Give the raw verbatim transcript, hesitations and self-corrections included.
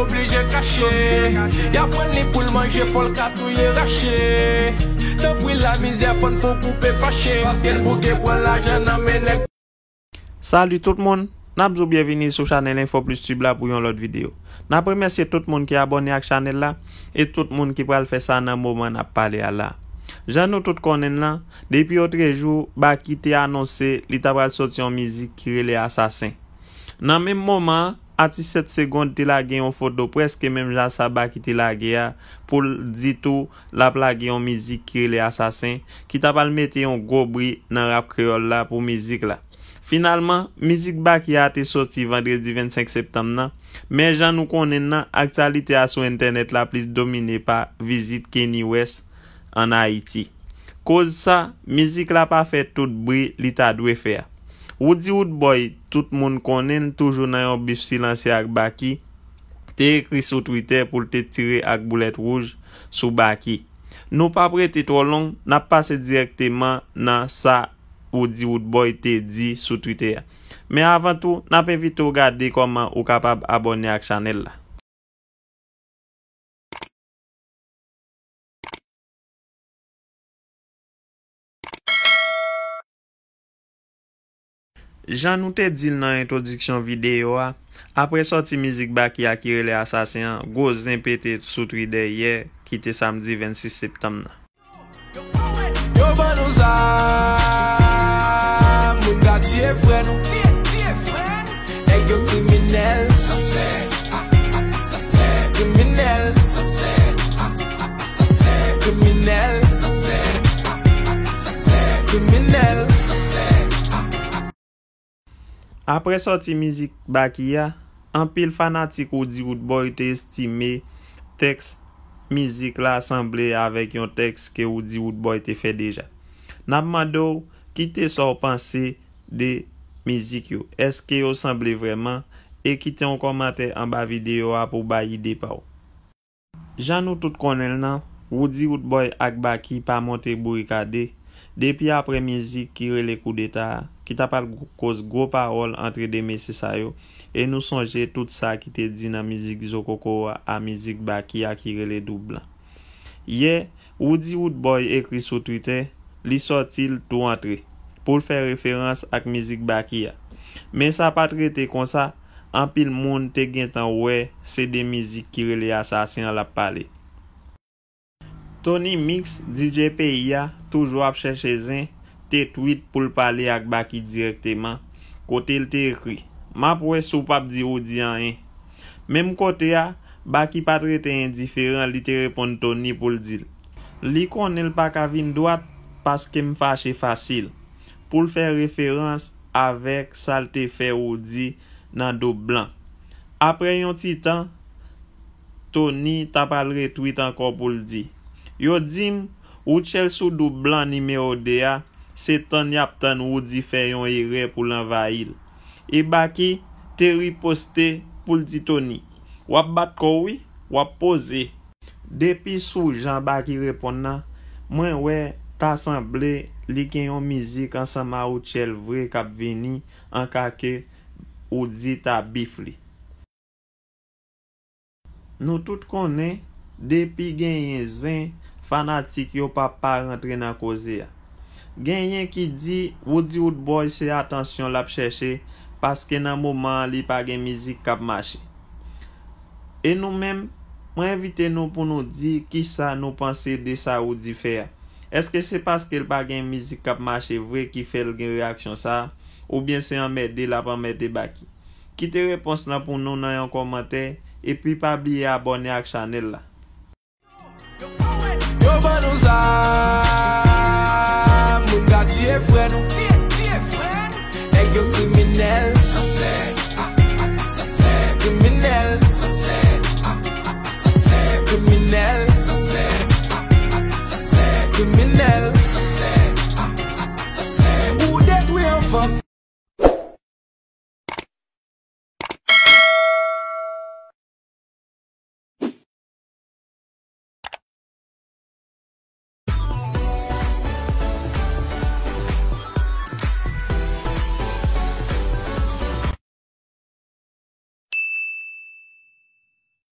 Oblije kache. Y ap pran li pou l manje, fò l ka touye rache. Tanpri lamizè, fò n fè w koupe fache. Paske l bouke pran lajan nan men nèg. Salut tout moun, n ap di w byenvini sou chanèl Info Plus Tube la pou yon lòt videyo. N ap remèsye tout moun ki abòne ak chanèl la e tout moun ki pral fè sa nan moman n ap pale a la. Jan nou tout konnen l lan, depi otrejou, Baky te anonse li ta pral soti yon mizik ki rele Asasen. Nan menm moman an, atis Sèt Segond te lage yon foto prèske menm jan sa Baky te lage a, pou l di tou l ap lage yon mizik ki rele Asasen, ki ta pral mete yon gwo bri nan rap kreyòl la pou mizik la. Finalman, mizik Baky a te soti vandredi vennsenk septanm nan, men jan nou konnen l lan, aktyalite a sou entènèt la plis domine pa vizit Kanye West ann Ayiti. Koz sa, mizik la pa fè tout bri li ta dwe fè a. Roody Roodboy, tout moun konnen l toujou nan yon bif silansye ak Baky, te ekri sou Twitter pou l te tire ak boulèt wouj sou Baky. Nou p ap rete twò long, n ap pase dirèkteman nan sa Roody Roodboy te di sou Twitter a. Men avan tou, n ap envite w gade kòman ou kapab abòne ak chanèl la. Jan nou te di l nan entwodiksyon videyo a, apre sòti mizik Baky a ki rele Asasen an, gwo zen pete sou Twitter yè, ki te samdi vennsis septanm nan. Yo ban nou zam, moun ka tiye frè nou. Nèg yo kriminèl. Kriminèl. Kriminèl. Kriminèl. Apre sòti mizik Baky a, anpil fanatik Roody Roodboy te estime tèks mizik la sanble avèk yon tèks ke Roody Roodboy te fè deja. N ap mande w kite sa w panse de mizik yo. Èske yo sanble vrèman? E kite yon kòmantè anba videyo a pou w bay ide pa w. Jan nou tout konnen l nan, Roody Roodboy ak Baky pa monte bourikade depi apre mizik ki rele Koudeta a, ki ta pral gwo- koz gwo pawòl antre de mesye sa yo, e nou sonje tout sa ki te di nan mizik Zo Koko a, a mizik Baky a ki rele Doub Blan. Yè, Roody Roodboy ekri sou Twitter, li sòti l tou antre, pou l fè referans ak mizik Baky a. Men sa pa t rete konsa, anpil moun te gentan wè se de mizik ki rele Asasen an l ap pale. Tony Mix, D J peyi a, toujou ap chèche zen, te tweet pou l pale ak Baky dirèkteman, kote l te ekri, "M ap wè si w p ap di Roody anyen." Menm kote a, Baky pa t rete endiferan, li te reponn Tony pou l di l, "Li konnen l pa ka vin dwat paske m fache fasil," pou l fè referans avèk sa l te fè Roody nan Doub Blan. Apre yon ti tan, Tony ta pral retweet ankò pou l di, "Yo di m, Rutshelle sou Doub Blan nimewo de a, se tann y ap tann Roody fè yon erè pou l anvayi l." E Baky te riposte pou l di Tony, "W ap bat kò w wi, w ap poze." Depi sou jan Baky reponn nan, mwen wè ta sanble li gen yon mizik ansanm a Rutshelle vre k ap vini, an ka ke Roody ta bif li. Nou tout konnen, depi genyen zen, fanatik yo p ap pa rantre nan koze a. Genyen ki di Roody Roodboy se atansyon l ap chèche, paske nan moman an li pa gen mizik k ap mache. E nou menm, mwen envite nou pou nou di kisa nou panse de sa Roody fè a. Èske se paske l pa gen mizik k ap mache vre ki fè l gen reyaksyon sa a, oubyen se anmède l ap anmède Baky? Kite repons lan pou nou nan yon kòmantè, epi pa bliye abòne ak chanèl la. Yo ban nou zam, moun ka tiye frè nou. Nèg yo kriminèl.